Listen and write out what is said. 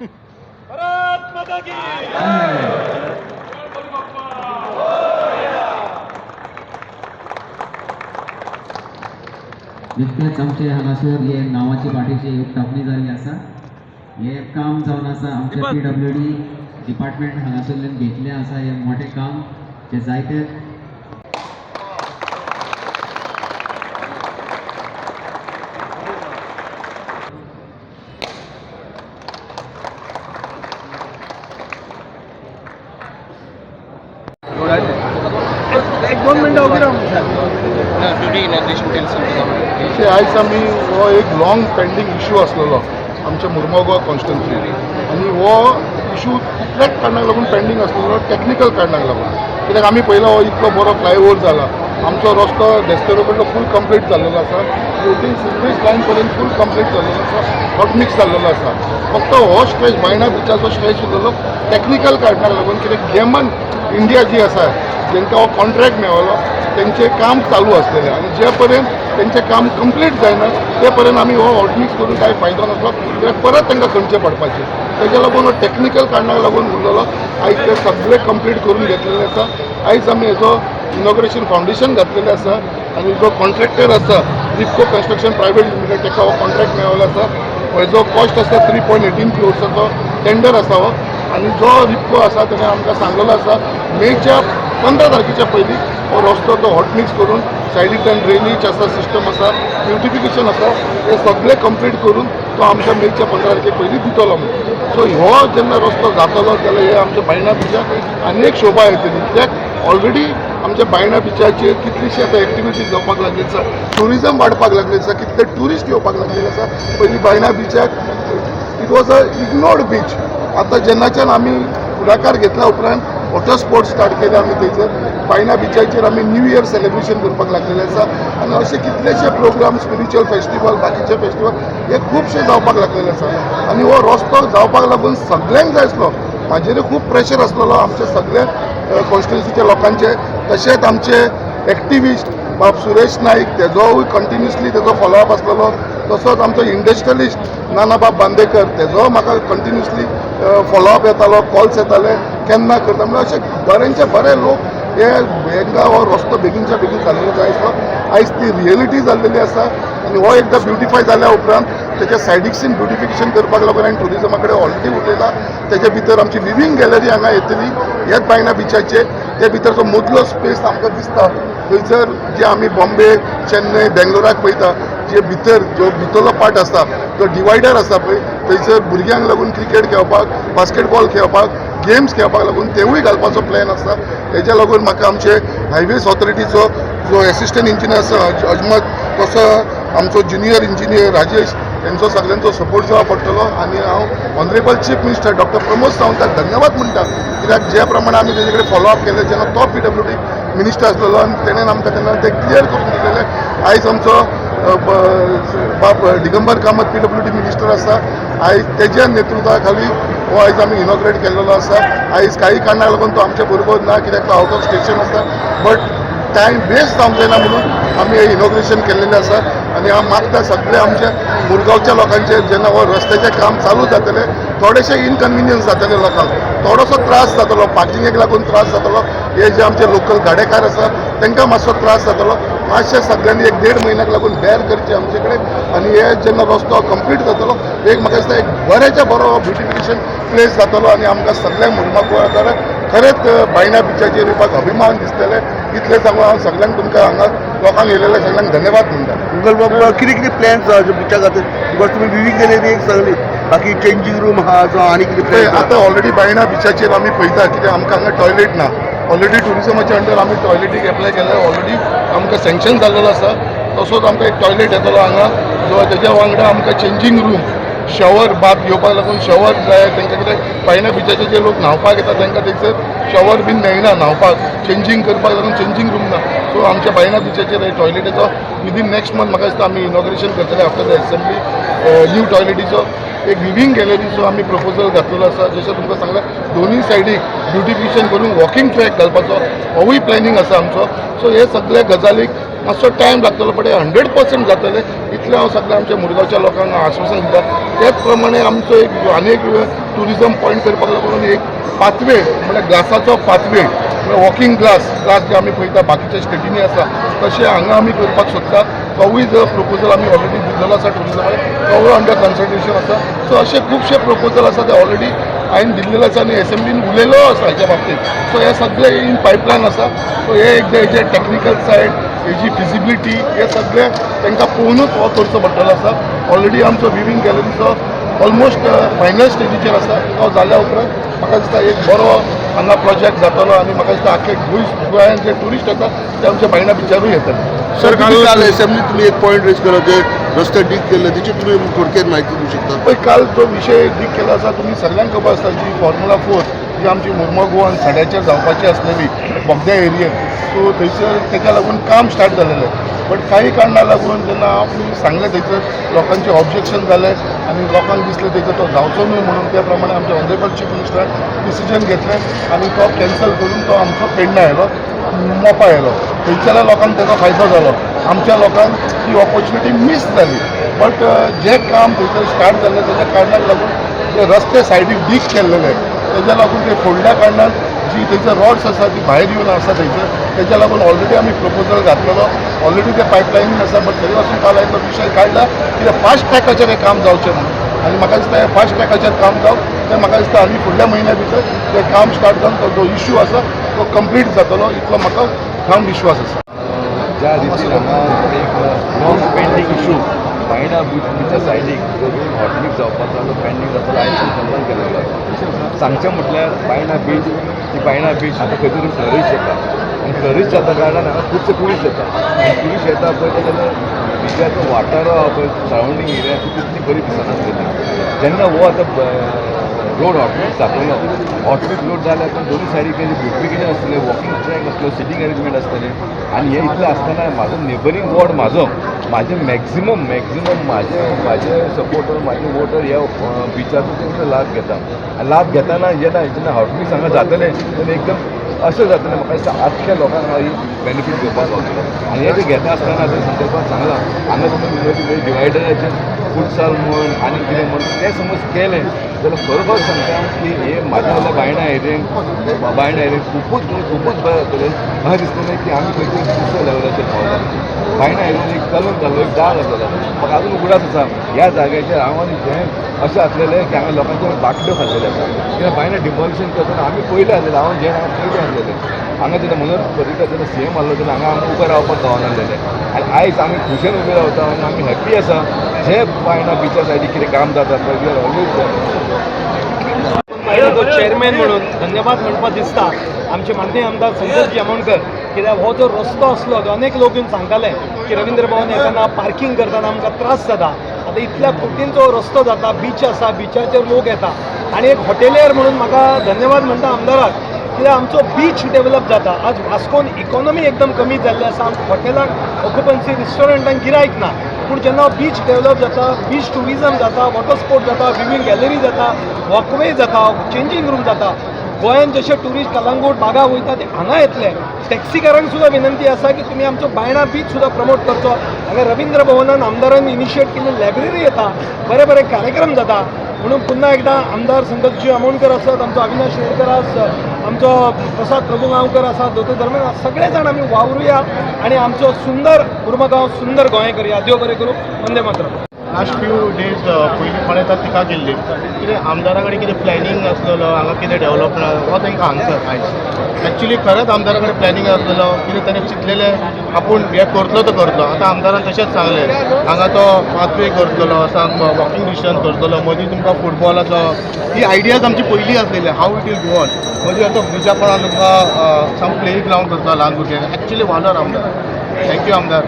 भारत माता की गणपती बाप्पा. निकतेच आमचे हांगासर हे नांवाची पाटीची एक टापणी जाल्ली आसा. हें काम जावन आसा आमच्या पीडब्ल्यूडी डिपार्टमेंट हांगासरल्यान घेतलें आसा. हें मोठें काम जे जायते एक दोन मिनटं उभी राहून. अशें आयज आमी हो एक लाँग पेंडींग इशू आसलेलो आमच्या मुर्मगांव कॉन्स्टिट्युन्सी आनी हो इशू कितल्याच कारणाक लागून पेंडींग आसलेलो, टॅक्निकल कारणाक लागून. कित्याक आमी पळयला हो इतलो बरो फ्लायओवर जाला, आमचो रस्तो देस्तेरो कडलो फूल कंप्लीट जाल्लेलो आसा, वटेन सिवरेज लायन पर्यंत फूल कंप्लीट जाल्लेलो आसा, हॉट मिक्स जाल्लेलो आसा. फक्त हो स्ट्रेच बायणा बिचाचो स्ट्रेच उरलेलो टॅक्निकल कारणाक लागून, कित्याक गेमन इंडिया जी आसा जेंकां हो कॉन्ट्रॅक्ट मेळ्ळो तेंचें काम चालू आसलेलें आनी जे पर्यंत तेंचें काम कंप्लीट जायना ते पर्यंत आमी हो हॉटमिक्स करून कांय फायदो नासलो, कित्याक परत तांकां खणचें पडपाचें. तेज्या लागून हो टॅक्निकल कारणाक लागून उरलेलो. आयज ते सगळे कंप्लीट करून घेतलेले आसा. आयज आमी हेजो इनॉग्रेशन फावंडेशन घातलेलें आसा आनी जो कॉन्ट्रॅक्टर आसा रिपको कन्स्ट्रक्शन प्रायवेट लिमिटेड तेका हो कॉन्ट्रॅक्ट मेळ्ळो आसा. हेजो कॉस्ट आसा 3.18 क्रोर्साचो टेंडर आसा हो. आनी जो रिपको आसा तेणें आमकां सांगलेलो आसा मेच्या 15 तारखेच्या पयलीं हो रस्तो तो हॉटमिक्स करून सायडींतल्यान ड्रेनेज आसा, सिस्टम आसा, ब्युटिफिकेशन आसा, हे सगळें कंप्लीट करून तो आमच्या मेच्या 15 तारखे पयलीं दितलो म्हणून. सो हो जेन्ना रस्तो जातलो जाल्यार हे आमच्या बायणा बिचाक आनी एक शोभा येतली, कित्याक ऑलरेडी आमच्या बायणा बिचाचेर कितलीशी आतां एक्टिविटीज जावपाक लागली आसा, ट्युरिजम वाडपाक लागली आसा, कितले ट्युरिस्ट येवपाक लागलेले आसा. पयलीं Baina बिचाक it was a ignored beach. आतां जेन्नाच्यान आमी फुडाकार घेतल्या उपरांत वॉटर स्पोर्ट्स स्टार्ट केले आमी थंयसर बायणा बिचाचेर, आमी न्यू इयर सेलिब्रेशन करपाक लागलेले आसा आनी अशे कितलेशे प्रोग्राम, स्पिरिच्युअल फेस्टिवल, बाकीचे फेस्टिवल हे खुबशे जावपाक लागलेले आसा. आनी हो रस्तो जावपाक लागून सगल्यांक जाय आसलो. म्हाजेर खूब प्रेशर आसलेलो आमच्या सगल्या कॉन्स्टिट्युन्सीच्या लोकांचे, तशेंच आमचे एक्टिविस्ट बाब सुरेश नाईक तेजोय कंटिन्युअसली तेजो फॉलोअप आसलेलो, तसोच आमचो इंडस्ट्रियलिस्ट नानाबाब बांदेकर तेजो म्हाका कंटिन्युअसली फॉलोअप येतालो, कॉल्स येताले केन्ना करता म्हणल्यार. अशे बरेंचे बरे लोक हे हेंकां हो रस्तो बेगीनच्या बेगीन जाल्लेलो जाय आसलो. आयज ती रियलिटी जाल्लेली आसा आनी हो एकदां ब्युटिफाय जाल्या उपरांत तेच्या सायडीकसीन ब्युटिफिकेशन करपाक लागून आनी ट्युरिजमा कडेन ऑलरेडी उलयला. तेजे भितर आमची विवींग गॅलरी हांगा येतली ह्याच बायणा बिचाचेर. ते भितर जो मदलो स्पेस आमकां दिसता थंयसर जे आमी बॉम्बे, चेन्नय, बेंगलोराक पळयता, जे भितर जो भितरलो पार्ट आसा जो डिवायडर आसा पळय, थंयसर भुरग्यांक लागून क्रिकेट खेळपाक, बास्केटबॉल खेळपाक, गेम्स खेळपाक लागून तेवूय घालपाचो प्लॅन आसा. हेज्या लागून म्हाका आमचे हायवेज ऑथॉरिटीचो जो एसिस्टंट इंजिनियर आसा अजमत, तसो आमचो ज्युनियर इंजिनियर राजेश, हेंचो सगळ्यांचो सपोर्ट जावो पडटलो. आनी हांव honourable chief minister doctor Pramod सावंताक धन्यवाद म्हणटा, कित्याक जे प्रमाणे आमी तेजे कडेन फॉलोअप केलें जेन्ना तो पीडब्ल्यूडी मिनिस्टर आसलेलो आनी तेणेन आमकां तेन्ना तें क्लियर करून दिलेलें. आयज आमचो बाब दिगंबर कामत पीडब्ल्यूडी मिनिस्टर आसा. आयज तेज्या नेतृत्वा खाली हो आयज आमी इनॉग्रेट केल्लेलो आसा. आयज काही कारणाक लागून तो आमच्या बरोबर ना, कित्याक तो आवट ऑफ स्टेशन आसा, बट टायम वेस्ट जावंक जायना म्हणून आमी हें इनॉग्रेशन केल्लेलें आसा. आनी हांव मागता सगळे आमच्या मुरगांवच्या लोकांचेर, जेन्ना हो रस्त्याचें काम चालू जातलें थोडेशें इनकन्विनियन्स जातलें लोकांक, थोडोसो त्रास जातलो, पार्किंगेक लागून त्रास जातलो, हे जे आमचे लोकल गाडेकार आसा तांकां मातसो त्रास जातलो. मातशें सगळ्यांनी एक देड म्हयन्याक लागून बेर करचें आमचे कडेन. आनी हे जेन्ना रस्तो कंप्लीट जातलो एक म्हाका दिसता एक बऱ्याच्या बरो ब्युटिफिकेशन प्लेस जातलो आनी आमकां सगळ्यांक मुरगांवकारांक खरेंच बायणा बिचाचेर येवपाक अभिमान दिसतले. इतलें सांगून हांव सगळ्यांक तुमकां हांगा लोकांक येयलेल्या सगळ्यांक धन्यवाद म्हणटा. गुगल बाबा, कितें कितें प्लॅन्स आहा जे बिचा खातीर? Because तुमी विवींग गॅलरी एक सांगली, बाकी चेंजींग रूम आहा जो आनी कितें पळय प्लॅन्स? आतां ऑलरेडी बायणा बिचाचेर आमी पळयता, कित्याक आमकां हांगा टॉयलेट ना. ऑलरेडी ट्युरिजमाच्या अंडर आमी टॉयलेटीक एप्लाय केल्या, ऑलरेडी आमकां सँक्शन जाल्लेलो आसा. तसोच आमकां एक टॉयलेट येतलो हांगा जो तेज्या वांगडा आमकां चेंजींग रूम, शॉवर बाथ घेवपाक लागून शॉवर जाय तांकां, कित्याक बायणा बिचाचेर जे लोक न्हांवपाक येता तांकां थंयसर शॉवर बीन मेळना न्हांवपाक, चेंजींग करपाक लागून चेंजींग रूम ना. सो आमच्या बायणा बिचाचेर टॉयलेटीचो विदीन नेक्स्ट मंथ म्हाका दिसता आमी इनॉग्रेशन करतले आफ्टर the assembly new टॉयलेटीचो. एक विवींग गॅलरीचो आमी प्रपोजल घातलेलो आसा. जशें तुमकां सांगलें, दोनूय सायडीक ब्युटिफिकेशन करून वॉकिंग ट्रॅक घालपाचो होवूय प्लॅनिंग आसा आमचो. सो हे सगळे गजालीक मातसो टायम लागतलो, बट 100% जातलें इतलें हांव सगळ्या आमच्या मुरगांवच्या लोकांक आश्वासन दिता. त्याच प्रमाणे आमचो एक आनी एक ट्युरिजम पॉयंट करपाक लागून एक पाथवे, म्हळ्यार ग्लासाचो पाथवे, वॉकिंग ग्लास ग्लास जे आमी पळयता बाकीच्या स्टेटींनी आसा, तशें हांगा आमी करपाक सोदता. तोवूय जो प्रपोजल आमी ऑलरेडी दिल्लो आसा ट्युरिजमाक, तोवूय अंडर कन्सिडरेशन आसा. सो अशे खुबशे प्रपोजल आसा, ते ऑलरेडी हांवें दिल्लेले आसा आनी एसेंब्लीन उलयलो आसा हेच्या बाबतीत. सो हे सगळे इन पायपलायन आसा. सो हे एक हेजे टॅक्निकल सायड, हेजी फिजिबिलिटी, हे सगळे तांकां पळोवनूच हो करचो पडटलो आसा. ऑलरेडी आमचो विविंग गॅलरीचो ऑलमोस्ट फायनल स्टेजीचेर आसा. तो जाल्या उपरांत म्हाका दिसता एक बरो हांगा प्रोजेक्ट जातलो आनी म्हाका दिसता आख्खे गोंय गोंयांत जे ट्युरिस्ट येता ते आमच्या बायणा बिचारूय येतले. सर, काल असेंब्लीत तुम्ही एक पॉयंट रेज केलो, जे रस्ते डीग केल्ले, तेची तुम्ही थोडक्यात माहिती दिवं शकता? पळय, काल जो विशय डीग केलो आसा, तुमी सगळ्यांक खबर आसता, जी फॉर्म्युला 4 जी आमची मुर्मो आनी सड्याचेर जावपाची आसलेली बोगद्या एरियेत, सो थंयसर तेका लागून काम स्टार्ट जालेलें, बट काही कारणां लागून जेन्ना आमी सांगलें थंयसर लोकांचें ऑब्जेक्शन जालें आनी लोकांक दिसलें थंयसर तो जावचो न्हय म्हणून. त्या प्रमाणे आमच्या ऑनरेबल चीफ मिनिस्टरान डिसिजन घेतलें आनी तो कॅन्सल करून तो आमचो पेडणा आयलो, मोपा आयलो. थंयसरल्या लोकांक ताजो फायदो जालो, आमच्या लोकांक ती ऑपॉर्च्युनिटी मीस जाली. बट जें काम थंयसर स्टार्ट जाल्लें, तेज्या कारणाक लागून जे रस्ते सायडीक डीग केल्लेले, तेज्या लागून ते फोडल्या कारणान जी थंयसर रॉड्स आसा ती भायर येवन आसा थंयसर. तेज्या लागून ऑलरेडी आमी प्रपोजल घातलेलो, ऑलरेडी ते पायपलायनीन आसा. बट तरी पासून काल हांवें तो विशय काडला कित्याक फास्ट ट्रॅकाचेर हें काम जावचें म्हणून. आनी म्हाका दिसता हें फास्ट ट्रॅकाचेर काम जावन तें म्हाका दिसता आनी फुडल्या म्हयन्या भितर तें काम स्टार्ट जावन तो जो इश्यू आसा तो कंप्लीट जातलो, इतलो म्हाका ठाम विश्वास आसा. ज्या रितीन हांगा एक लॉंग पेंडींग इशू, बायणा बिचा सायडीक जो रोड हॉटमिक्स जावपाचो आसलो, पेंडींग जातालो, हांवें संकल्पन केलेलो आसा. सांगचें म्हटल्यार बायणा बीच, ती बायणा बीच आतां खंय तरी फ्लरीश जाता आनी फ्लरीश जाता कारणान हांगा खुबशे ट्युरिस्ट येता आनी ट्युरिस्ट येता पळय ते तेन्ना बिचाचो वाठार आहा पळय, सरावंडींग एरिया, ती तितली बरी दिसनासलेली. जेन्ना हो आतां रोड हॉटमिक्स जातलो, हॉटमिक्स रोड जाल्यार पण दोनूय सायडीक तेजें ब्युटिफिकेशन आसतलें, वॉकिंग ट्रॅक आसतलो, सिटींग अरेंजमेंट आसतलें. आनी हें इतलें आसतना म्हाजो नेबरींग वॉर्ड म्हाजो, म्हाजे मॅक्झिमम मॅक्झिमम म्हाजे म्हाजे सपोर्टर, म्हाजे वोटर ह्या बिचाचो चडसो लाभ घेता. आनी लाभ घेताना जेन्ना जेन्ना हॉटमिक्स हांगा जातलें तेन्ना एकदम अशें जातलें, म्हाका दिसता आख्ख्या लोकांक ही बेनिफीट घेवपाक गावतलो. आनी हें जें घेता आसतना आतां संकल्पान सांगलां, हांगा समज डिवायडराचेर फुटसाल म्हण आनी कितें म्हण तें समज केलें जाल्यार खरोखर सांगता की हे म्हाज्या जाल्यार बायणा एरियेन खुबूच म्हणजे खुबूच बरें जातलें. म्हाका दिसतलें की आमी खंय तरी दुसऱ्या लेवलाचेर पावला. बायणा एरियेन एक कलंक जालो, एक दाग आसलेलो. म्हाका आजून उगडास आसा, ह्या जाग्याचेर हांव आनी जें अशें आसलेलें की हांगा लोकांचे बाटल्यो खाल्लेले आसा, कित्याक बायणा डिमॉलिशन करतना आमी पयले आसलेले. हांव जें हांगा पयले आसलेले. हांगा जेन्ना मनोहर पर्रीकर जेन्ना सीएम आसलो तेन्ना हांगा आमकां उबे रावपाक गावनासलेलें आनी आयज आमी खुशेन उबे रावता आनी आमी हॅप्पी आसा. जे बायणा बिचा सायडीक कितें काम जाता पळय, we are always तो चेअरमॅन म्हणून धन्यवाद म्हणपाक दिसता आमचे माननीय आमदार संतोषजी आमोणकर, कित्याक हो जो रस्तो आसलो तो अनेक लोक येवन सांगताले की रवींद्र भवन येताना पार्किंग करतना आमकां त्रास जाता. आतां इतल्या कोटींचो रस्तो जाता, बीच आसा, बिचाचेर लोक येता आनी एक हॉटेलियर म्हणून म्हाका धन्यवाद म्हणटा आमदाराक, कित्याक आमचो बीच डेव्हलप जाता. आज वास्कोन इकॉनॉमी एकदम कमी जाल्ली आसा, आमकां हॉटेलांक ऑक्युपन्सी, रेस्टॉरंटांक गिरायक ना. पूण जेन्ना बीच डेव्हलप जाता, बीच ट्युरिजम जाता, वॉटर स्पोर्ट जाता, विविंग गॅलरी जाता, वॉकवे जाता, चेंजींग रूम जाता, गोंयांत जशे ट्युरिस्ट कलंगूट, बागा वयता ते हांगा येतले. टॅक्सीकारांक सुद्दां विनंती आसा की तुमी आमचो बायणा बीच सुद्दां प्रमोट करचो. हांगा रवींद्र भवनान आमदारान इनिशिएट केल्ली लायब्ररी येता, बरे बरे कार्यक्रम जाता. म्हणून पुन्हा एकदा आमदार संतोषजी आमोणकर आसात, आमचो अविनाश रेडकर आसा, आमचो प्रसाद प्रभू गांवकर आसा, दोतोर धर्मेंद्र आसा, सगळे जाण आमी वावरुया आनी आमचो सुंदर उर्मगांव सुंदर गोंय करुया. देव बरें करूं. Vande Mataram. Last few days पयलीं कोणें तर टिका केल्ली, कितें आमदारा कडेन कितें प्लॅनिंग आसलेलो, हांगा कितें डेवलप ना. हो तांकां आन्सर आयज. एक्चुली खरेंच आमदारा कडेन प्लॅनिंग आसलेलो, कितें ताणें चिंतलेलें आपूण हें करतलो तो करतलो. आतां आमदारान तशेंच सांगलें, हांगा तो पाथवे करतलो, सांग वॉकिंग डिस्टन्स करतलो, मदीं तुमकां फुटबॉलाचो. ही आयडियाज आमची पयलीं आसलेली, how it will go on. मदीं आतां ब्रिजा पोंदा तुमकां सम प्ले ग्रावंड करता ल्हान भुरग्यांक. एक्चुली वालोर आमदार. Thank you आमदार.